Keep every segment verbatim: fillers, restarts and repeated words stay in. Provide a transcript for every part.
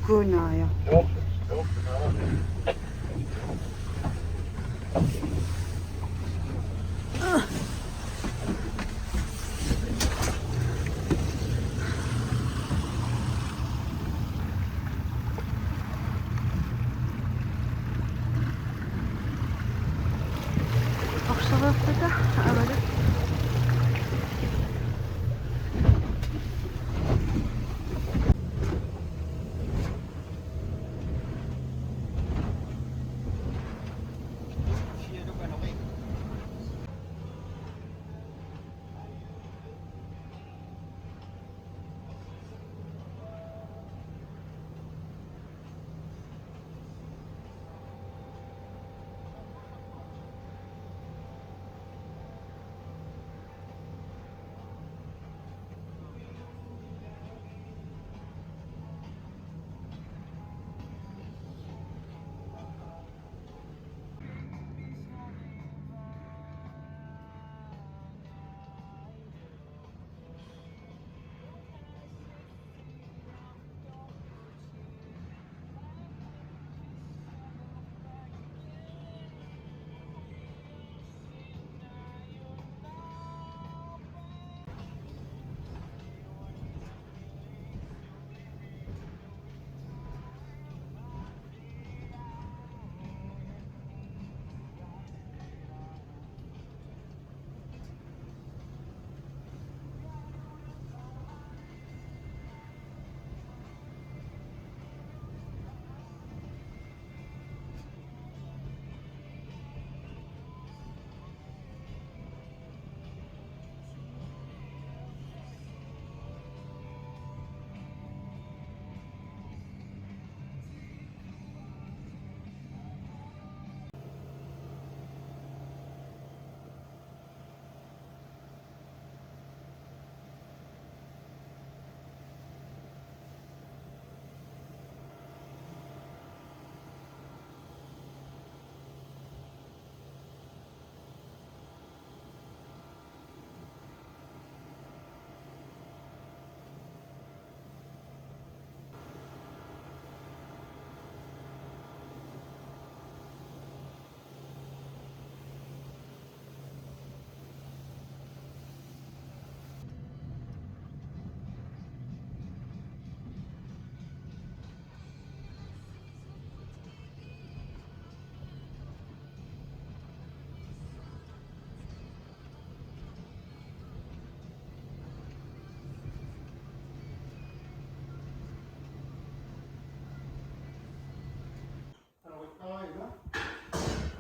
Pikkuunaaja. Orsoreerpata avali.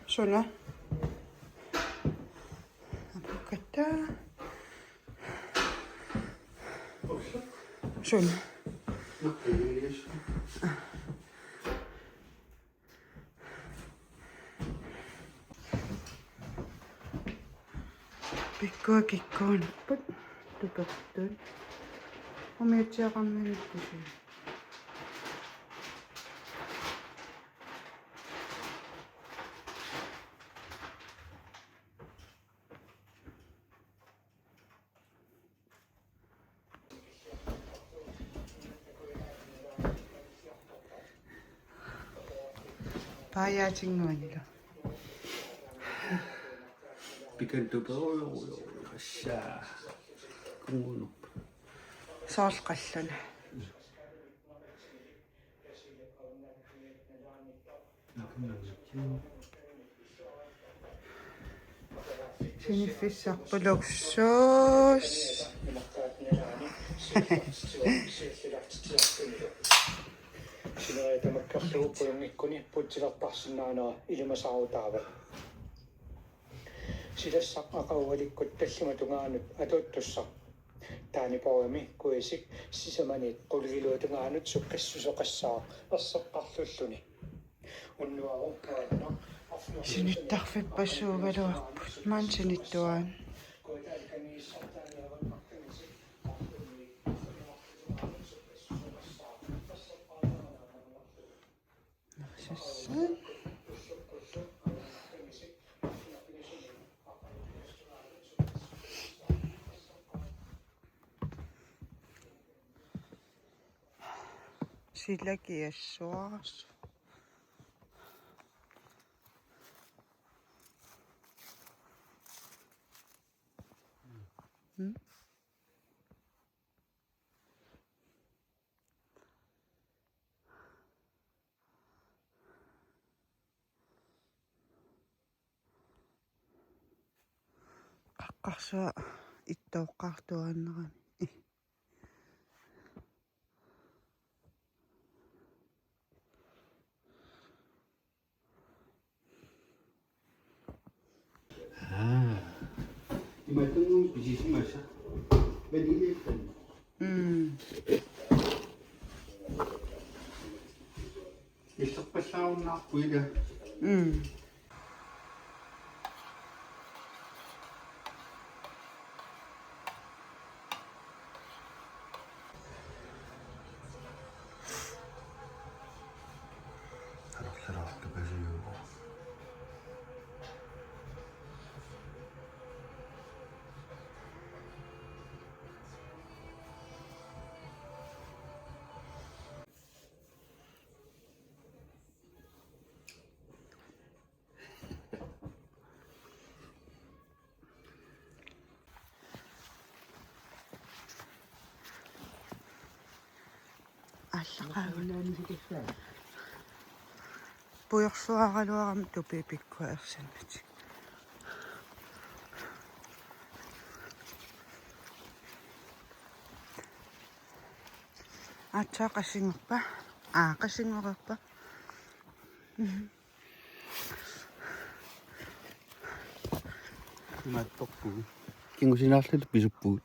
Suna. Apukkata. Suna. Pikkua kikkuunerput tupertut. Umiatsiaqarnermik kisianni. Paajaatinngorlu. Pikantup, assa. Kungunuk. Soorlu qallunut. Siniffissarput luksus. Sineriak tamakkerlugu pujunngikkuni putsilertarsinnaanera ilimasaarutaavat. Silassaq aqagu alikkut tallimat tungaanut atuuttussaq. Taanipoorimi kuisik sisamaniit quligiluat tungaanut sukkassuseqassaaq erseqqarlulluni. Unnuaru kaanna. Sinittarfippassuugaluarput. Maani sinittuaannaq. Narsassaat. Sila kiassuarsu. Mm. Qaqqarsuaq ittooqqaartuaannarami. Aa. Imaattunnguit pisisimassa. Vaniljekanni. Mm. Illerpallaarunnaarpoq ila. Mm. Aallaqaagut. Pujorsuaraluarami tupiipikkua ersinnatik. Aatsaat qassinngorpa? Aa, qassinngorpa. Imaattorpugut. Kingusinaarluta pisuppugut.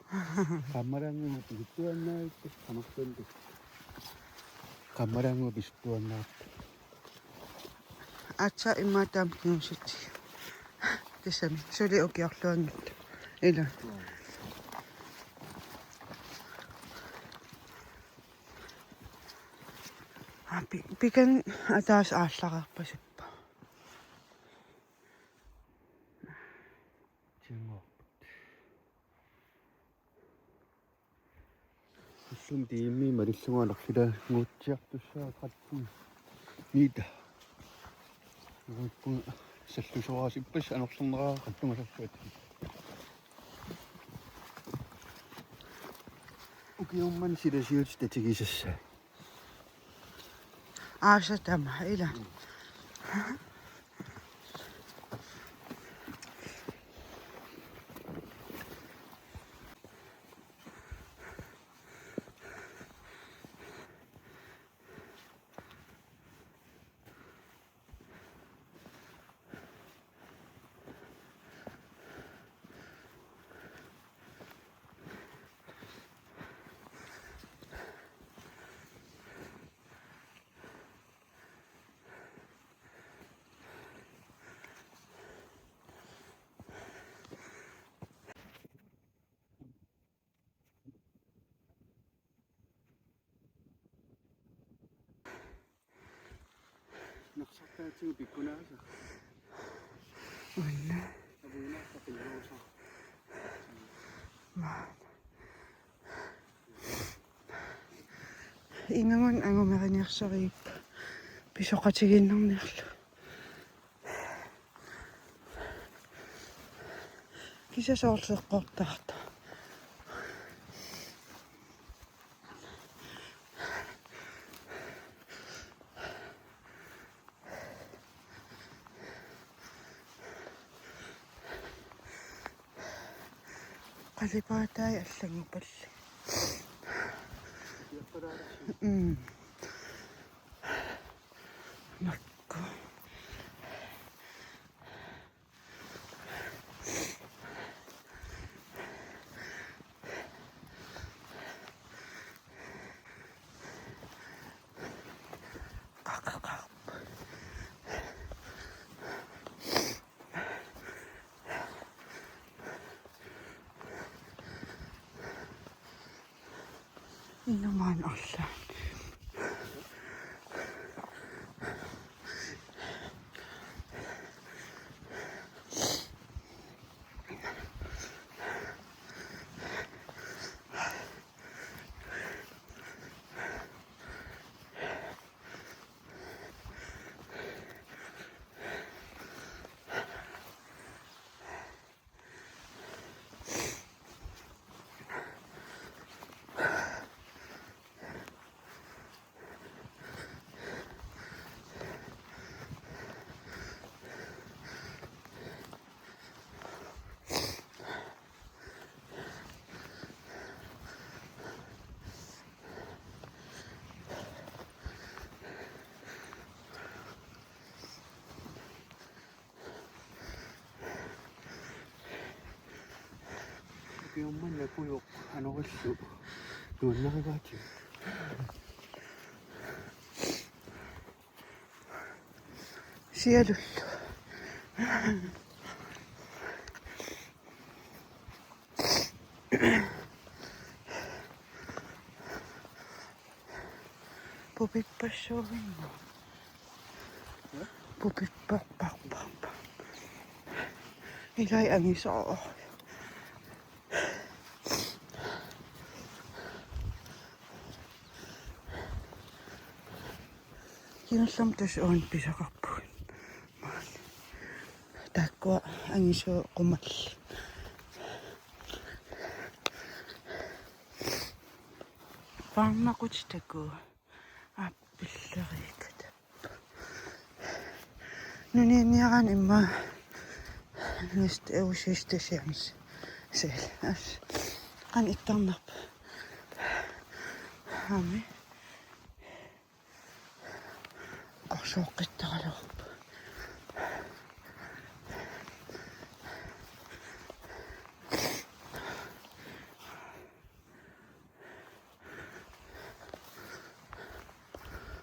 Qaammalaannguaq pisuttuaannavippoq, qanorluunniit. Qaammalaannguaq pisuttuaannavippoq. Aatsaat immaqa taama kingusitsigit. Tassami, suli ukiorluanngillat. Ila. Aa, pi-, pikan ataaseq aallareerpasippoq. Tinnguarput. Ullumi tiimimi malillugu anerlilaannguutsiartussaavoq tretten meter. Uippunga sallusoorasippas anerlerneraa qattungasorsuat. Ukiormanna silasiutit tatigisassaat. Aasaq tamaat, ila. Narsartaatigut pikkunaasa. Uanna. Avuinaarta qilluusa. Maa. Inungun angumerinersorip pisoqatigiinnarniarlu. Kisianni soorlu eqqortartoq. Qalipaatai allanngupalli. Mm. Makku. Inumaan arlaan. Nuummanna pujoq anorillu nuannarigaatit. Sialullu. Pupippassuuvinga. Pupipparparparpar. Ilai angisooq. Kingullermik tassa uani pisaqarpugut. Taakkua angisuut qumallit. Paarnaqutit taakku. Aappilleriikkat. Nuniinniaraanni immaqa næste, øh, sidste chance. Selv. As. Qanoq ittarnerpa. Aami. Qorsooqqittaraluarpoq.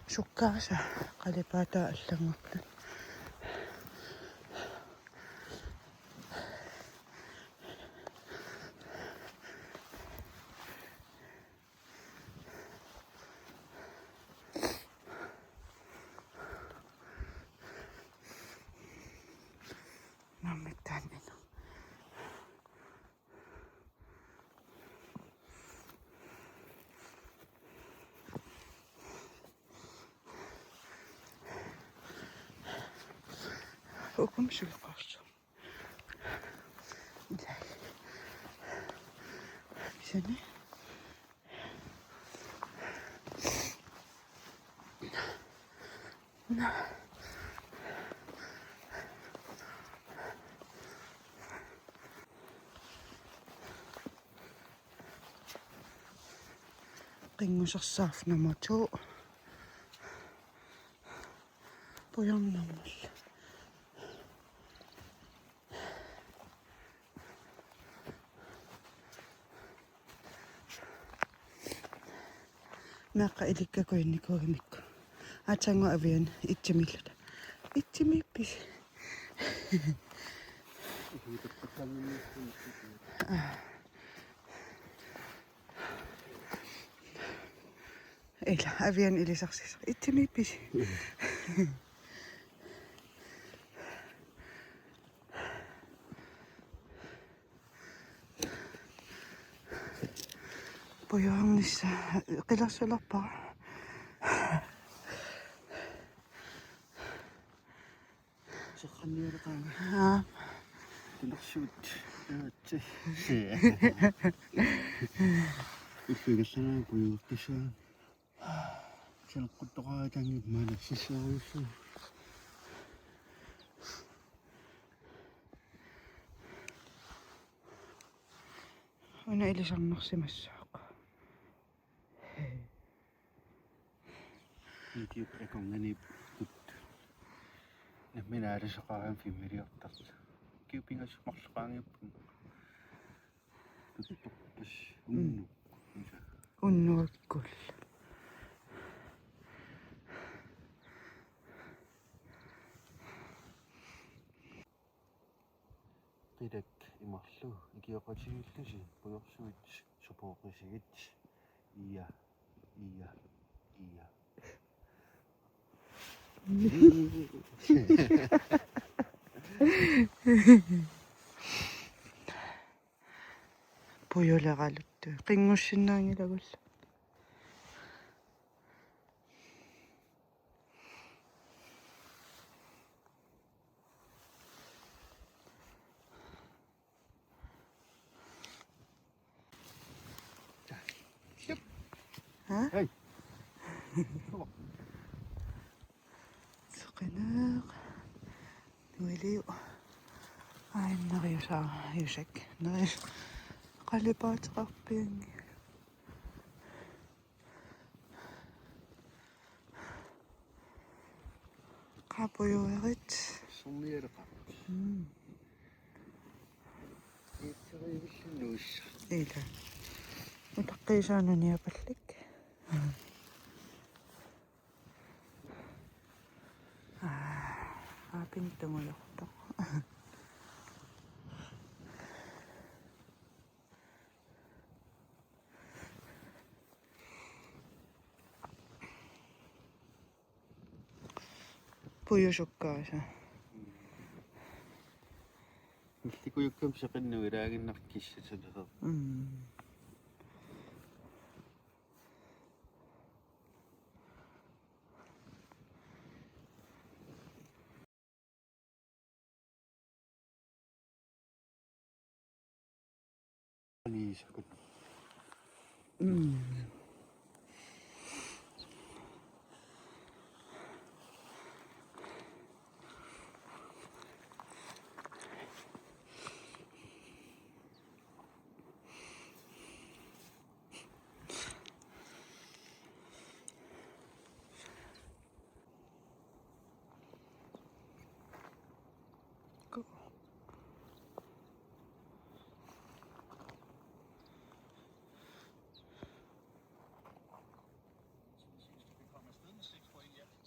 Sukkaasa qalipaataa allanngorluni. Nammittaanni. Ukum suleqarsoq. Ilai. Kisianni. Qinngusersaarfik nummer to. Pujornarmut. Naqa ilikka kuinnikuugamikku. Aatsaannguaq Avian itsimiilluta. Itsimiippisi. Ila, Avian ilisarsisoq. Itsimiippisi. Pujuarnissaq qilersulerpara. Seqqannialeqaanga. Aa. Qilersuut. Aatsi. Ulluigallarnaa pujuartissaa. Saneqquttoqaratanngit maanna sissuarujussuuvoq. Una ilisarnarsimassaaq. Nikiup akornanniipput. Nammineq aalisoqarami filmiliortartoq. Kiup ingasimmarloqaanngippunga. Tuttorpas. Mm. Unnuk. Isa. Unnuakkut. Qilak imarlu ikioqatigiillusi pujorsuit supooqisigit. Ia, ia, ia. Pujuleraluttugut. Qinngussinnaanngilagullu. Haa? Hej. Soqineq. Nuiliu. Ai, neriusaa-, iusak. Nerius-, qalipaateqarpianngilaq. Qaa pujuarit. Sornialeqaat. Mm. Iitteriivillunniit. Ila. Utaqqiisaanuniapallik. Aa, aapin tungujortoq. Pujusukkaasa. Nillikujukkam seqinnut ilaaginnaq kissataleraq. Mm. Aniisakut. Mm.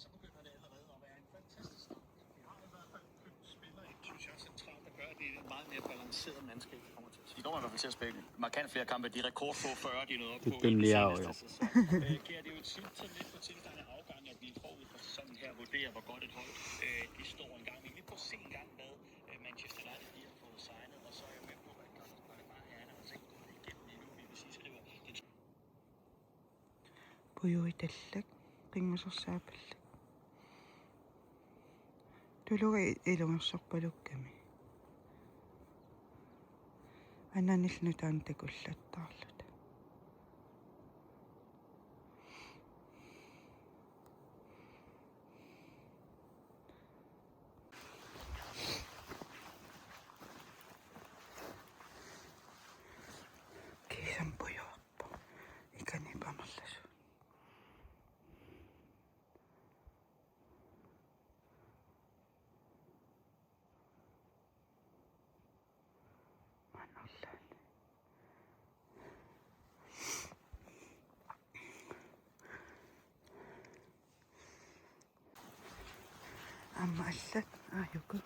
Så begynder det allerede at være en fantastisk start. Vi har i hvert fald købt spillere ind, synes jeg, centralt, der gør, at det er et meget mere balanceret mandskab, vi kommer til at se. I kommer i hvert fald til at spille markant flere kampe. De er rekordfå fyrre, de er nået op på i den seneste sæson. Øh, Gert, det er jo tit sådan lidt på tilgangen af afgangen, at vi forud for sæsonen her vurderer, hvor godt et hold øh, det står engang. Men vi prøver at se engang, hvad øh, Manchester United lige har fået signet, og så er jeg med på, at Carlos Balema, han er altså ikke gået igennem endnu. Vi vil sige, skriver den Pujuitallak, qinngusersaapallik. Tuluga i-, ilungersorpalukkami. Ananillu nutaamik takullattaarluta. Kiisami pujuarpoq. Ikanit amerlasuut. Maanna arlaanni. Aamma allat aajuku.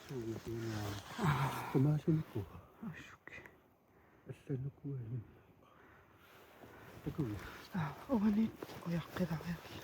Suugisinaa. Aa. Kumaasinikku. Asuki. Allanukua. Takuuk. Aa, uani ujaqqilariarlu.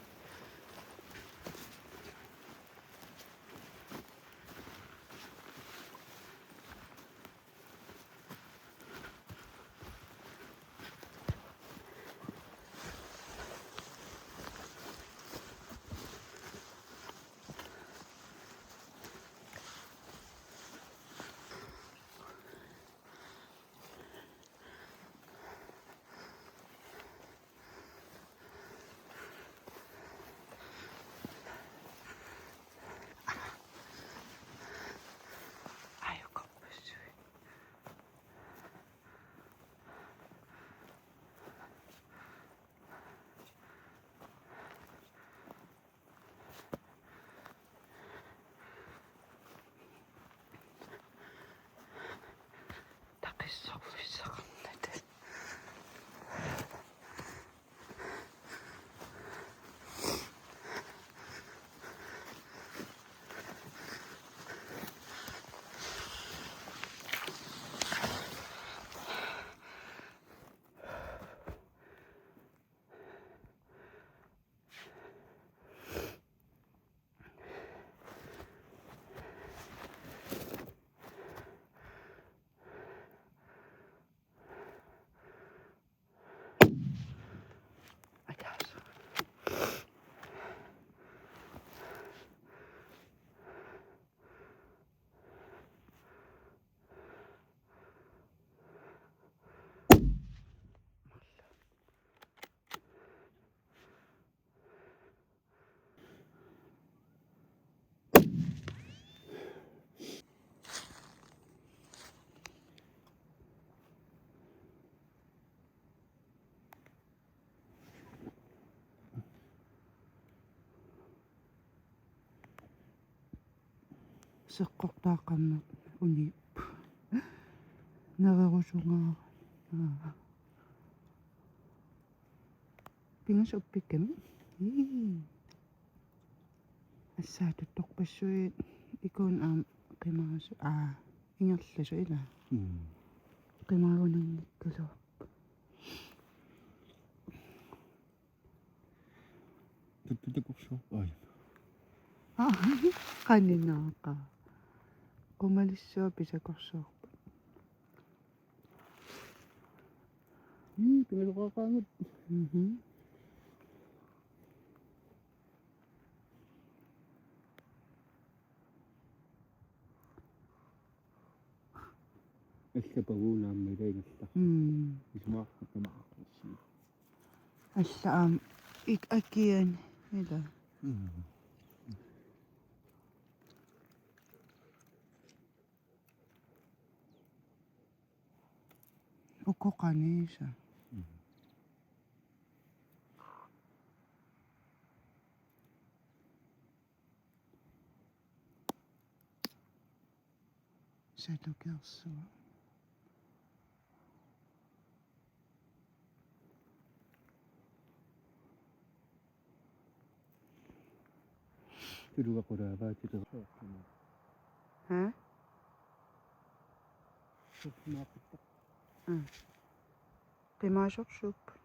Seqqortaaqqammat uniippoq. Nererusungaara. Aa. Pingasut uppikkami. Ii. Assaatuttorpassuit ikuun aamma qimaasu-, aa, ingerlasut ilaa. Mm. Qimaagunanngikkaluarput. Tuttutukorsuarput. Ai. Aa, qaninaaqa. Qumalissuaq pisakorsuarput. Ii, pingasoqaaqaagut. Mhm. Allapaguunaamma ilaingerlar. Mm. Isumaqarpunga. Alla aamma ik-, akiani ila. Mm. Uku qaniisa. Mm. Satukersuaq. Tuluga qulaavaatilersoorput. Haa? Aa. Qimaasorsuupput.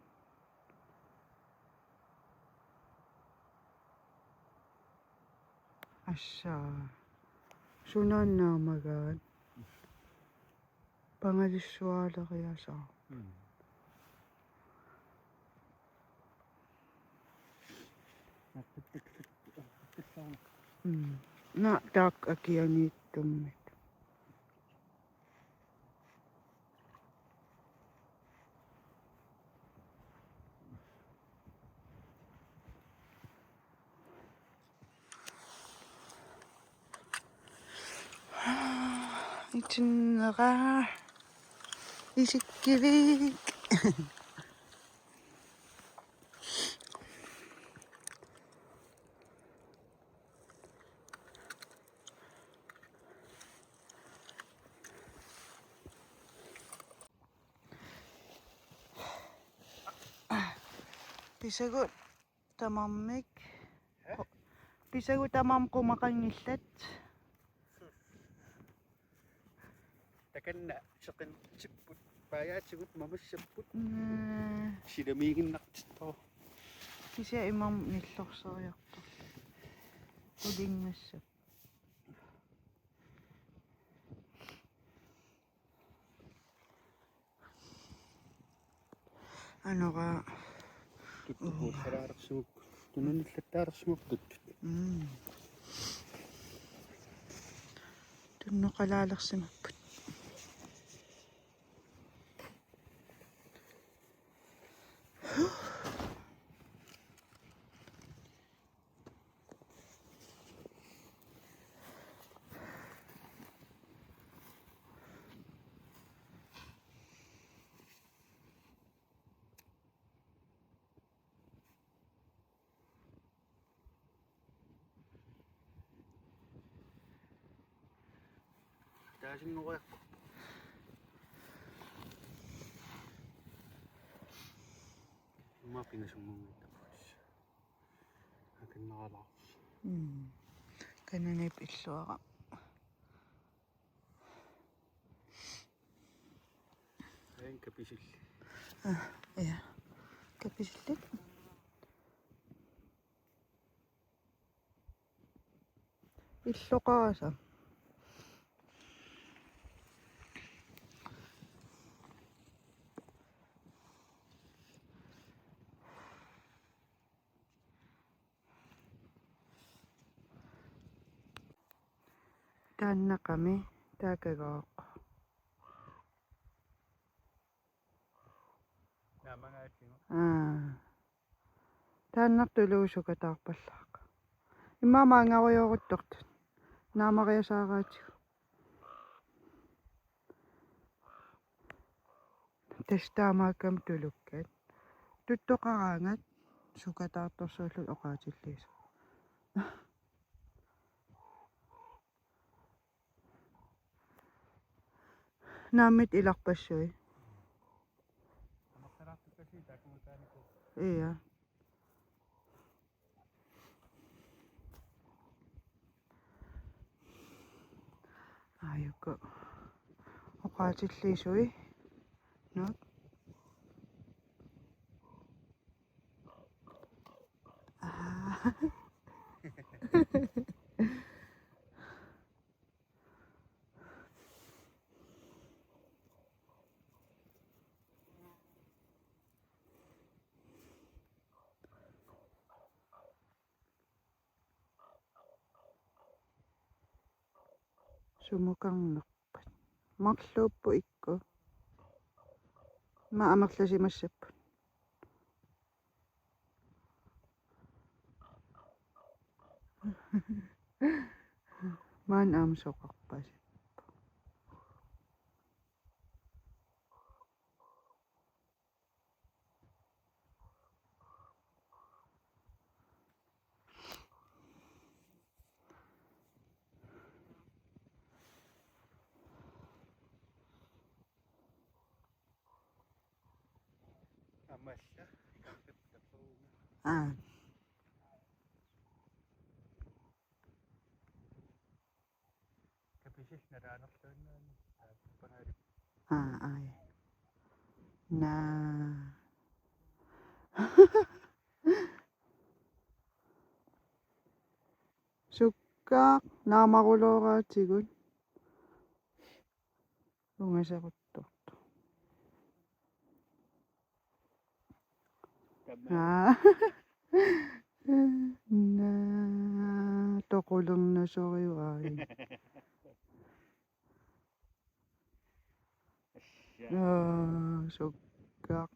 Assaa. Sunaannaamagaat. Pangalissuaaleriasaarput. Mm. Mm. Naa, taakku akianiittummik. Itinnera isikkivik. Pisagut tamarmik. Pisagut tamarmik qumaqanngillat. Takanna seqinnertipput, paajaatigut mamassapput. Mm. Silamiiginnartittoq. Kisianni imarmik nillorseriarput. Qulinngassapput. Anora. Tuttup puussalaarsimap. Tununnillattaarsimap tuttut. Mm. Tunnoqalaalersimapput. Taasinngoriarput. Immaqa pingasunngorniartarput. Akanneralaarpoq. Mm. Kananip illuara. Ain kapisilli. Ah, ja. Kapisilli. Illoqarasa. Taannaqami taakagooq. Naamangaatsigu. Aa. Taannartulugusukataarpallaaq. Immaqa maanngarujooruttortut. Naamariasaaraatigut. Tassa taamaakkami tulukkat. Tuttoqaraangat sukataartorsuullutik oqaatilliisa. Naamik ilarpassui. Ia. Aajuku. Oqaatilliisui. Nuuk. Aa. Sumukarnerpat. Marluupput ikku. Ima amerlasimassapput. Maani aamma soqarpasippoq. Aa. Kapisillit nalaanerluinnaanni taappangaali. Aa, ai. Naa. Sukkaaq naamarulooraatsigut. Ungaseruttortoq. Aa. Naa, toqulernasoruai. Aa, sukkaaq.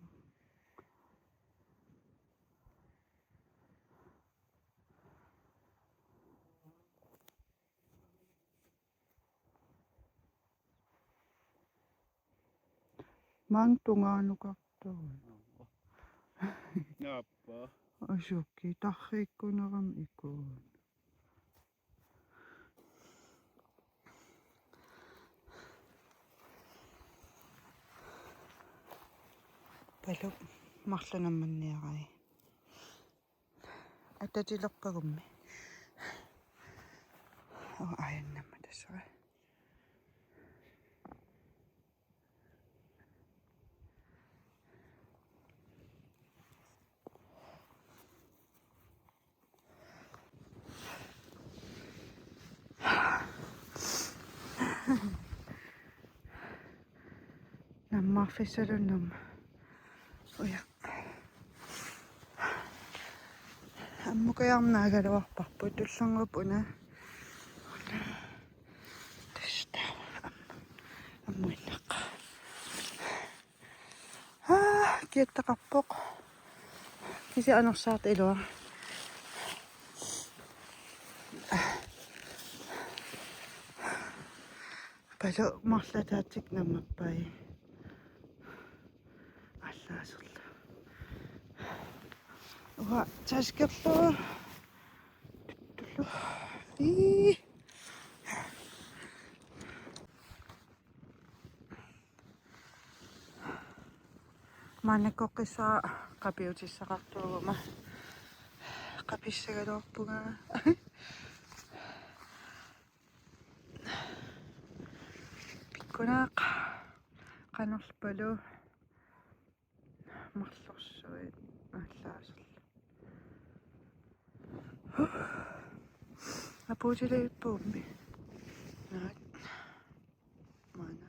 Maanga tungaanukartoq. Naappa. Asuki tarriikkunerama ikuun. Palu marlunammanniarai. Atatilerpagummi. Oo, aajannammat tassa. Nammarfissalunnerma. Uja. Ammukajarnaagaluarparput tullerngupuna. Tassa taava ammuinnaqa. Aa, kiattaqarpoq. Kisianni anersaarta ilua. Palu marlataatsikka nammappai. Allaaserlu. Uanga taskerlugu. Tuttulu. Ii. Maannakkoqqissaaq qapiutissaqartuuguma. Qapissagaluarpunga. Pikkunaaq qanorpalu marlorsuit allaaserlu. Apuutilivippuummi. Naak. Maana.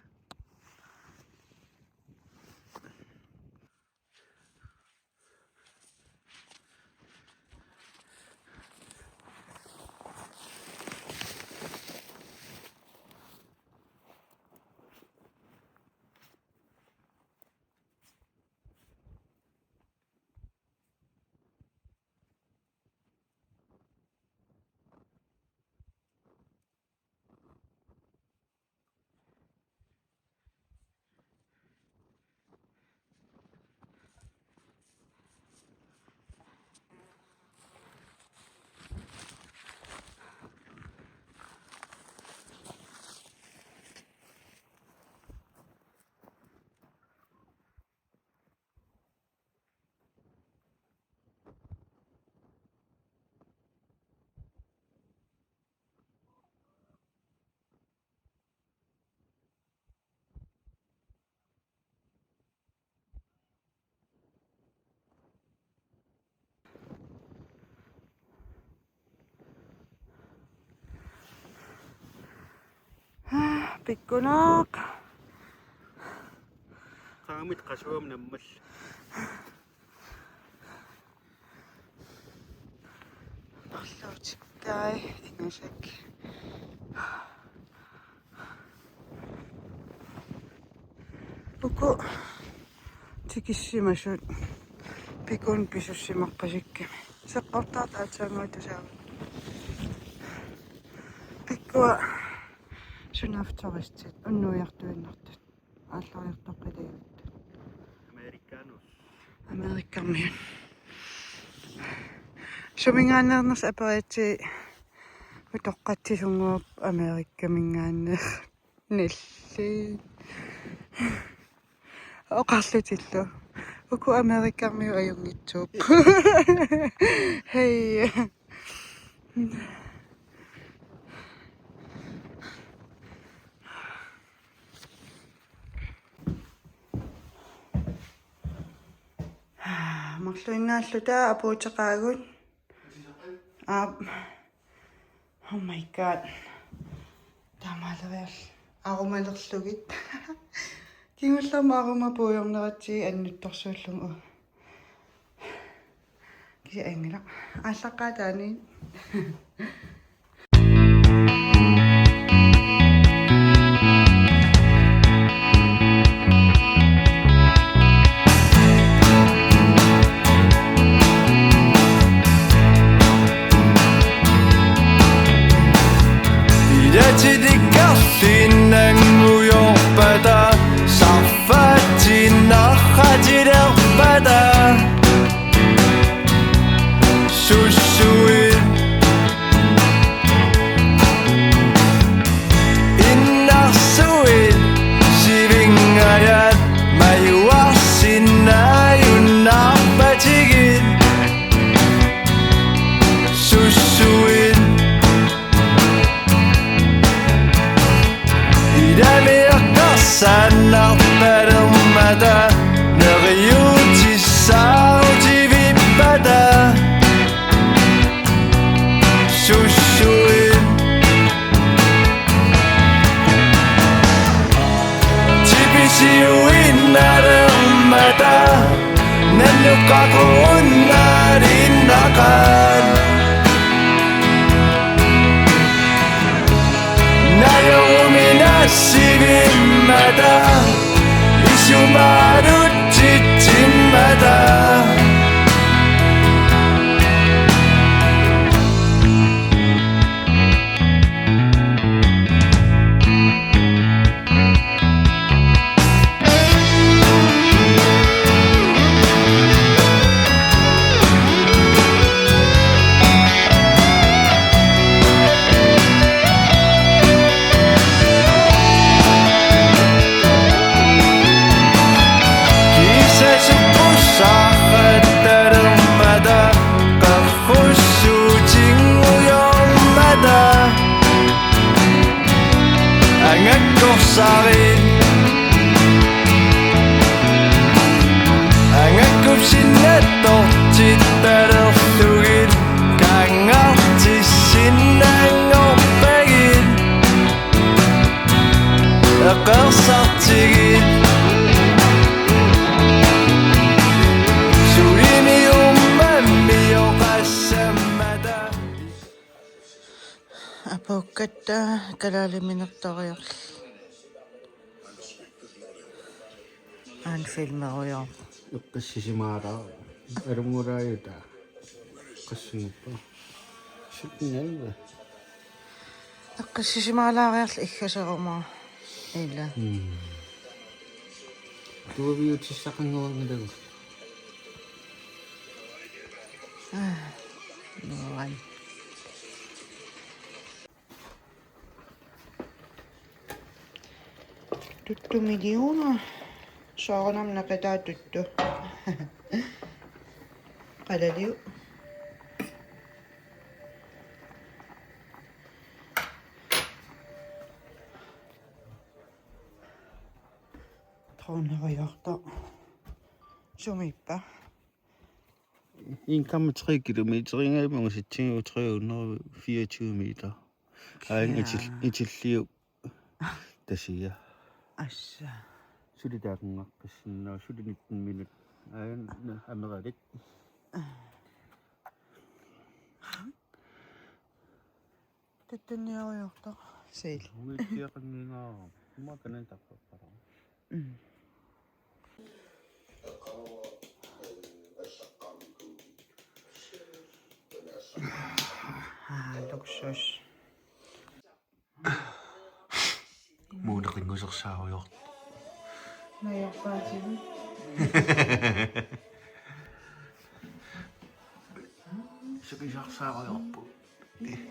Pikkunaq. Qaamit qasuam nammal. Marluutikkai ingasak. Uku tikissimasut pikun pisussimaqqasikkami. Seqqortaat aatsaannguaq tusaavat. Pikkua sunaaffa turistit unnuiartuinnartut. Aallariartoqqilagut. Americanus. Amerikamiut. Suminngaanneernersoq aperigatsigu utoqqatsisunnguup Amerikaminngaanneersoq. Nalli. Oqarlutillu. Uku Amerikamiut ajunngitsuupput. Hej. Marluinnaalluta apuuteqaagut. Aap. Oh my god. Taamaaleriarl-, arumalerlugit. Kingullermik aruma puigorneratsigit annuttorsuullunga. Kisianni anngilaq. Aallaqqaataaniit. Ilatilikkarfinnanngujorpata sarfatiinnarratilerpata sussuit innarsuit sivinngajat majuarsinnaajunnaarpatigit sussuit. Ilami eqqarsaannarpalermata neriuutissaarutivippata sussuit. Tipisiuinnalermata nannukkaqunnarinnaqaat. Najoruminassivimmata isumaarutsitsimmata. Kisasukkussaqattalermata qerrussuutinngujoormata angakkorsarit. Angakkup sinnattortittalerlugit qangartissinnaanngorpagit eqqarsartigit. Sulimi uummammioqassammata. Apuukkatta kalaaliminertoriarluni. Aana filmerujoorpoq. Eqqissisimaalaaruk. Alungulaajuta. Qassinngippa. Sytten elleve. Eqqissisimaalaariarluni iggaseruma. Ila. Mm. Tuaviutissaqannguanngilaq. Ah. Nuan. Tuttu millioner. Soorunami naqitaa tuttu. Qalaliu. Dronerujoortoq. Sumiippa? En komma tre kilometer, ingammik seks hundrede fireogtyve meter. Aajuna itil-, itilliup. Tasiga. Assa. Suli taakkunngaqqissinnaa, suli nitten minut. Aajuna ameralik. Tattanniarujoortoq. Siil. Umiitsiaqannginaa. Imma kanan taqqaqqara. Mm. Ah, luksus. Muuneqinngussaarujor. Najorpaatigut. Sukisaarsaarujorpu.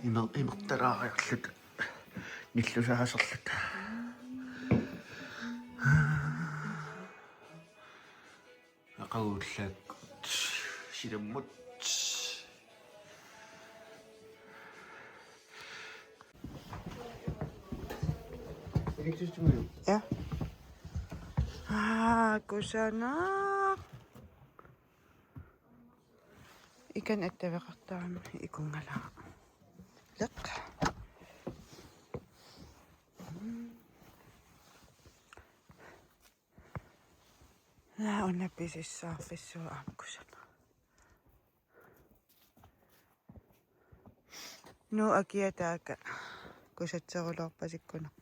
Imer-, imertalaariarluta. Nillusaaserluta. Aqaguullaakkut silammut. Ja. Aa, kusanaq. Ikan attaveqartarami ikunngalaaq. Leq. Naa, una pisissaarfissuuvoq aamma kusanaq. Nuup akia taakku kusatserulorpasikkunak.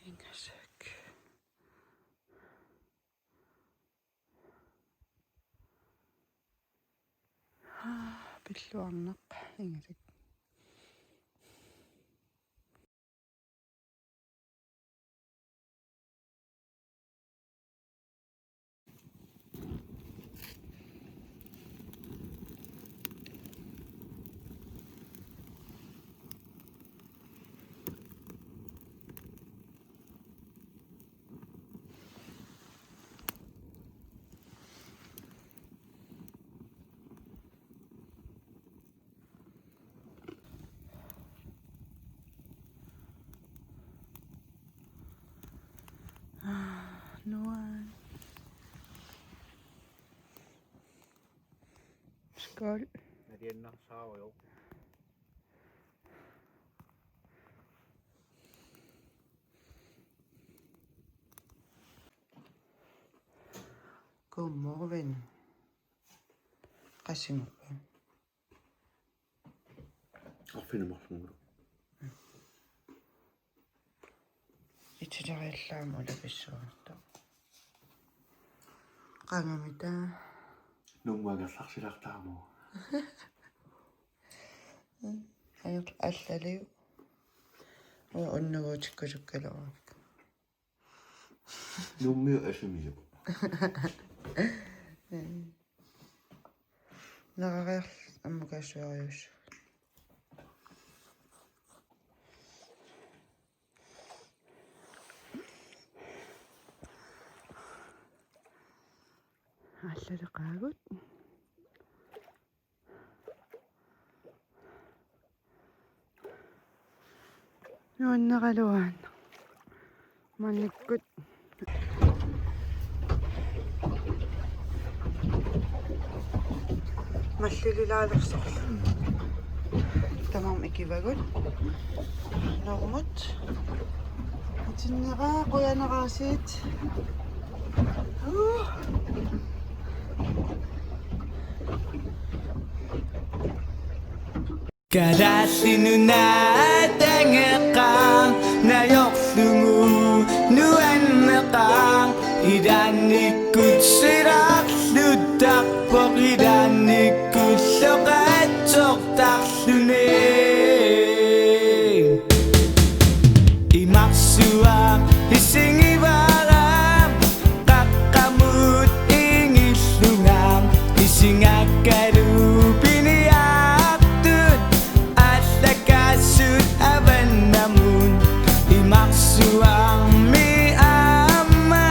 Ingasak. Aa, pilluarnaq ingasak. Nuan. Skål. Naliannarsaarujoq. Godmorgen. Qassinguppaa? Arfineq-marlunngooq. Itsileriallaamik ulapissuartoq. Qangamita? Nuummi angerlarsilaartarama. Ajor allaliu. Uanga unnuguutikkusukkaluarakku. Nuummiut asimisoq. Nerariarl-, ammukaassorius. Allaleqaagut. Nuanneraluaan. Mannikkut. Mallililaalersorlu. Tamarmik ikivagut. Normut. Atinneraa qujanaraasiit. Uh. Kalaallit Nunaat angeqaaq, najorlugu nuanneqaaq, ilaannikkut silarluttarpoq, ilaannikkullu qatsortarluni. Imarsuaq isingivara, qaqqamut ingillunga, isingakkalu piniartut, aallakaasut avannamut, imarsuarmi aamma,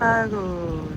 Aagu.